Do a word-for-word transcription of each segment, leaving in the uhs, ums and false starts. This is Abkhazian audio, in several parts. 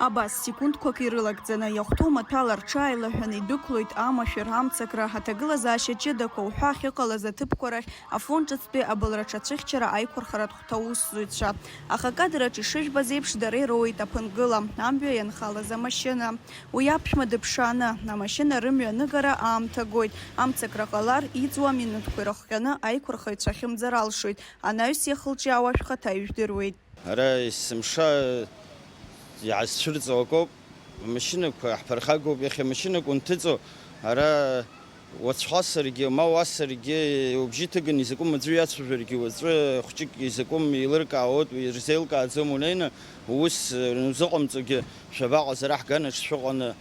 Абас, секундқәак ирылагӡаны, иахәҭоу маҭәала рҽааилаҳәаны идәықәлоит амашәыр, амцакра, аҭагылазаашьа ҷыдақәа уҳәа ахьыҟалаз аҭыԥқәа рахь Афон ҿыцтәи абылра ҽацәыхьчара аиқәырхаратә хәҭа аусзуҩцәа. Аха акадраҿ ишыжәбаз еиԥш, дара ироуеит аԥынгыла, амҩа ианхалаз амашьына. Уи аԥшәма дыԥшааны, амашьына рымҩа аныгара аамҭа гоит, амцакра ҟалар, иҵуа аминуҭқәа ирыхҟьаны аиқәырхаҩцәа ахьымӡар алшоит, анаҩс иахылҿиаауа шәхаҭа ижәдыруеит. Ара есымша иаҳазцәырҵуа акоуп, амашьынақәа ҳԥырхагоуп, иахьа машьынак унҭыҵуа, ара уацәхасыргьы, ма уасыргьы, убжьы ҭыганы изакәым аӡәы иацәажәаргьы, уаҵәы хәҷык изакәым еилыркаауеит, ирзеилкааӡом унеины, уус, э, узыҟамҵогьы, шәабаҟаз ара ҳганаҿ шәыҟаны,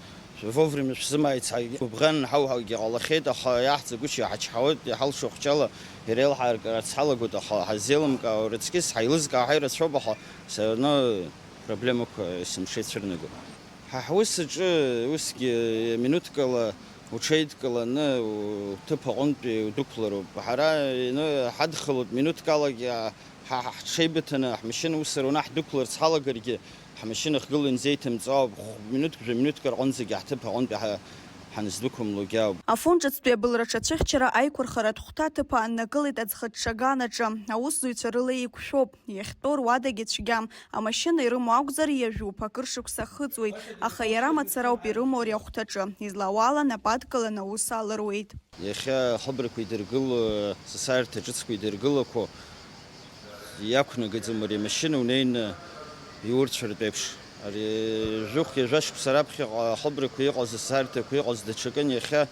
вовремя шәзымааицҳаит, гәыбӷан ҳауҳәагьы ҟалахьеит, аха иаҳӡагәышьа ҳачҳауеит, иҳалшо ахәҷала иреилҳаркырц ҳалагоит, аха ҳаззеилымкаауа рыцкьыс, ҳаилызкаауа ҳаирацәоуп, аха все равно проблемақәа есымша ицәырнагоит. Ҳа ҳус аҿы усгьы минуҭкала уҽеидкыланы уҭыԥ аҟынтәи удәықәлароуп. Ҳара ины ҳадхалоит минуҭкалагьы ҳа, ҳа ҳҽеибыҭаны ҳмашьына ус рунаҳ дәықәларц ҳалагаргьы, ҳмашьына хгылан зеиҭымҵуа ауп, хә-, минуҭк, жәа-минуҭк рҟынӡагьы ҳҭыԥ аҟынтәи ҳа-, ҳаныздәықәымлогьы ауп. Афон ҿыцтәи абылра ҽацәыхьчара аиқәырхаратә хәҭа аҭыԥ ааннакылеит аӡхыҽҽаганаҿы. Аусзуҩцәа рыла еиқәшәоуп, иахьтәоу руадагьы цәгьам. Амашьына ирымоу акәзар, ҩажәиуп, акыр шықәса ахыҵуеит, аха иара мацара ауп ирымоу ари ахәҭаҿы. Излауала, нап адкыланы аус алыруеит. Иахьа ахыбрақәа идыргыло, асасааирҭа ҿыцқәа идыргылақәо иақәнагаӡом ари амашьына унеины иурцәартә еиԥш. Ари жәохә-ҩажәа шықәса раԥхьаҟа ахыбрақәа иҟаз, асасааирҭақәа иҟаз даҽакын, иахьа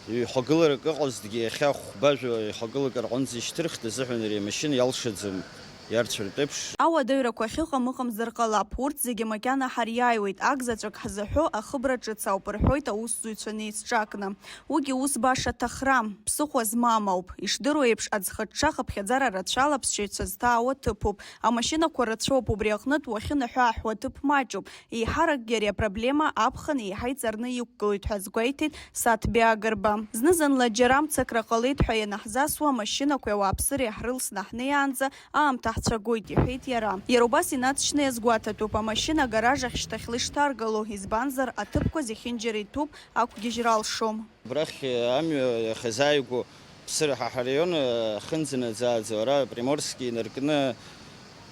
ҩ-хәагыларак ыҟазҭгьы, иахьа хәба-жәа ихагылак рҟынӡа ишьҭырхт азыҳәан ари амашьына иалшаӡом. Иарцәартә еиԥш. Ауадаҩрақәа ахьыҟам ыҟамзар ҟалап, урҭ зегьы макьана ҳариааиуеит, акзаҵәык ҳзаҳәо ахыбра ҿыц ауп, рҳәоит аусзуҩцәа неизҿакны. Уигьы ус баша ҭахрам, ԥсыхәа змам ауп. Ишдыру еиԥш, аӡхыҽҽа хыԥхьаӡара рацәала аԥсшьаҩцәа зҭаауа ҭыԥуп. Амашьынақәа рацәоуп, убри аҟнытә уахьынаҳәы-ааҳәуа ҭыԥ маҷуп. Еиҳаракгьы ари апроблема аԥхын еиҳа иҵарны иқәгылоит ҳәа азгәеиҭеит Саҭбеи Агрба. Зны-зынла џьара мцакра ҟалеит ҳәа ианаҳзасуа, амашьынақәеи ауааԥсыреи ҳрылсны ҳнеиаанӡа аамҭа ҳцәагоит, иҳәеит иара. Иара убас инаҵшьны иазгәаҭатәуп, амашьына агаражь ахьышьҭахьла ишҭаргало, избанзар, аҭыԥқәа зехьынџьара иҭәуп, ақәгьежьра алшом. Абрахь амҩа иахьазааигәоу Ԥсыр-, ҳа ҳараион ахьынӡанаӡааӡо, ара Приморски инаркны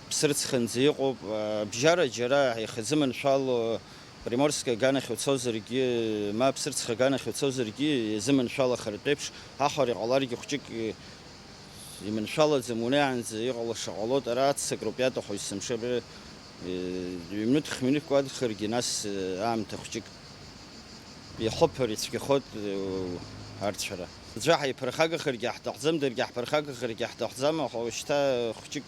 Ԥсырӡханӡа иҟоуп. Абжьара џьара ихазыманшәало, Приморски аганахь уцозаргьы, ма Ԥсырӡха аганахь уцозаргьы, иазыманшәалахартә еиԥш, ахәара иҟаларгьы хәҷык иманшәалаӡам, унеиаанӡа иҟало шаҟа ҟалоит, ара аццакроуп иаҭаху есымша, абри, э, ҩ-минуҭ, х-минуҭк уадхаргьы, нас, э, аамҭа хәҷык ихыԥар ицәгьахоит, э, арцәара. Аӡәы ҳаиԥырхагахаргьы ҳҭахӡам, даргьы ҳԥырхагахаргьы ҳҭахӡам, аха уажәшьҭа хәҷык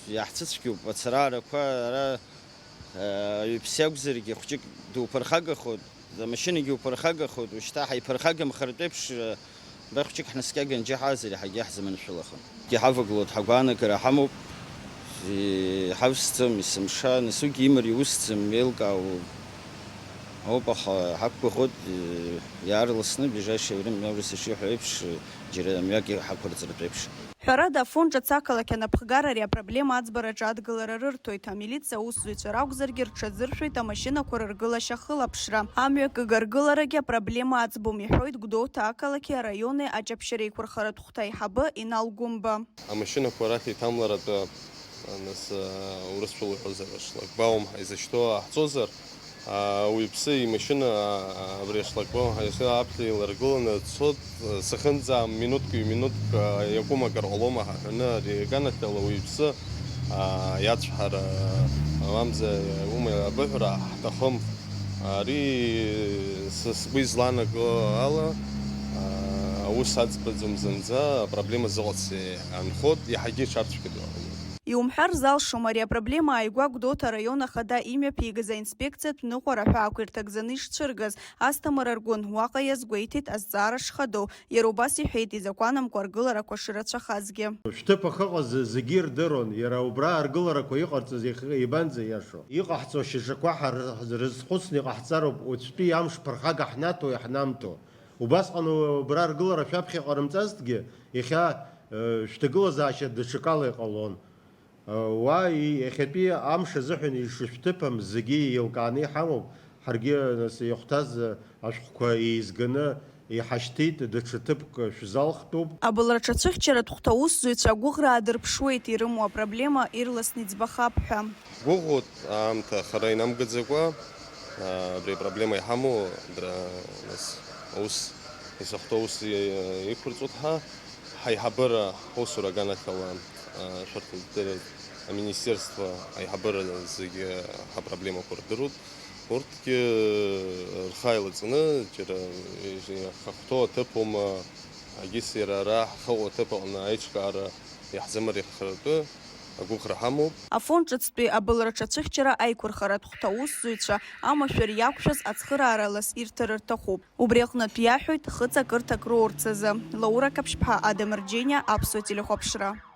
иаҳцәыцәгьоуп ацараарақәа, ара, э, аҩԥс иакәзаргьы хәҷык дуԥырхагахоит, амашьынагьы уԥырхагахоит, уажәшьҭа ҳаиԥырхагамхартә еиԥш, э, Абра хәҷык ҳнаскьаган џьаҳазар, иаҳагьы иаҳзыманшәалахом. Егьи ҳавагылоуп, ҳагәаанагара ҳамоуп, иҳавсӡом, есымша, нас уигьы имариа усӡам, еилкаау ауп, аха ҳақәгәыӷуеит, иаарласны, ближайшее время, аурыс ишиҳәо еиԥш, џьара мҩак ҳақәырҵартә еиԥш. Ҳәарада, Афон ҿыц ақалақь анапхгара ари апроблема аӡбараҿы адгылара рырҭоит. Амилициа аусзуҩцәа ракәзаргьы рҽазыршәоит амашьынақәа рыргылашьа ахылаԥшра. Амҩа кыгаргыларагьы апроблема аӡбом, иҳәоит Гәдоуҭа ақалақьи араиони аҷаԥшьареиқәырхаратә хәҭа аиҳабы Инал Гәымба. Амашьынақәа арахь иҭамларатәы, нас, урысшәала иҳәозар, шлагбаум ҳәа изышьҭоу ааҳҵозар, ауаҩԥсы имашьына абри ашлагбаум ҳәа иахьа аԥхьа иларгыланы дцоит, сахынӡаам минуҭк, ҩ-минуҭк, иакәым акыр ҟалома ҳаҳәаны, ари аганахьала ауаҩԥсы иацәҳара, мамзар, иакәым абыҳәара ҳҭахым. Ари са сгәы излаанаго ала, аус аӡбаӡом зынӡа, апроблема зыҟац анхоит, иаҳагьы иҽарцәгьатәуп. Иумҳәар залшом, ари апроблема ааигәа Гәдоуҭа араион ахада имҩаԥигаз аинспекциатә ныҟәара ҳәаақәа ирҭагӡаны ишцәыргаз, Асҭамыр Аргәын уаҟа иазгәеиҭеит азҵаара шхадоу. Иара убас иҳәеит, изакәанамкәа аргыларақәа шырацәахазгьы. Шәҭыԥ ахьыҟаз зегьы ирдыруан, иара убра аргыларақәа иҟарҵаз иахьа ибанӡа иашоу. Иҟаҳҵо шьаҿақәа ҳар-, ҳрызхәыцны иҟаҳҵароуп, уаҵәтәи амш ԥырхага ҳнаҭо иаҳнамҭо. Убасҟан убра аргылара шәаԥхьа иҟарымҵазҭгьы, иахьа, э, шәҭагылазаашьа даҽакала иҟалон. Уа иахьатәи амш азыҳәан ишышәҭыԥым зегьы еилкааны иҳамоуп, ҳаргьы нас иахәҭаз ашәҟәқәа еизганы иҳашьҭит, даҽа ҭыԥк шәзалхтәуп. Абылра ҽацәыхьчаратә хәҭаусзуҩцәа агәыӷра аадырԥшуеит, ирымоу апроблема ирласны иӡбахап ҳәа. Гәыӷуеит аамҭа хара инамгаӡакәа, абри апроблема иҳамоу дара, нас, аус, изахәҭоу аус иқәырҵоит ҳәа, ҳаиҳабыра аусура аганахьала, шәарҭ адырраҭара аминистерство аиҳабыра зегьы ҳапроблемақәа рдыруеит. Урҭгьы рхы ааилаҵаны, џьара ихахәҭоу аҭыԥ аума, егьыс иара ара ҳхыҟоу аҭыԥ аҟны аиҿкаара иаҳзымариахаратәы агәыӷра ҳамоуп. Афонд ҿыцтәи абылра ҽацәыхьчара аиқәырхаратә хәҭаусзуҩцәа амашәыр иақәшәаз ацхыраара лас ирҭар рҭахуп. Убри аҟнытә иаҳәоит хыҵакырҭак роурц азы. Лаура Қаԥшьԥҳа, Адам Рџьениа, Аԥсуа телехәаԥшра.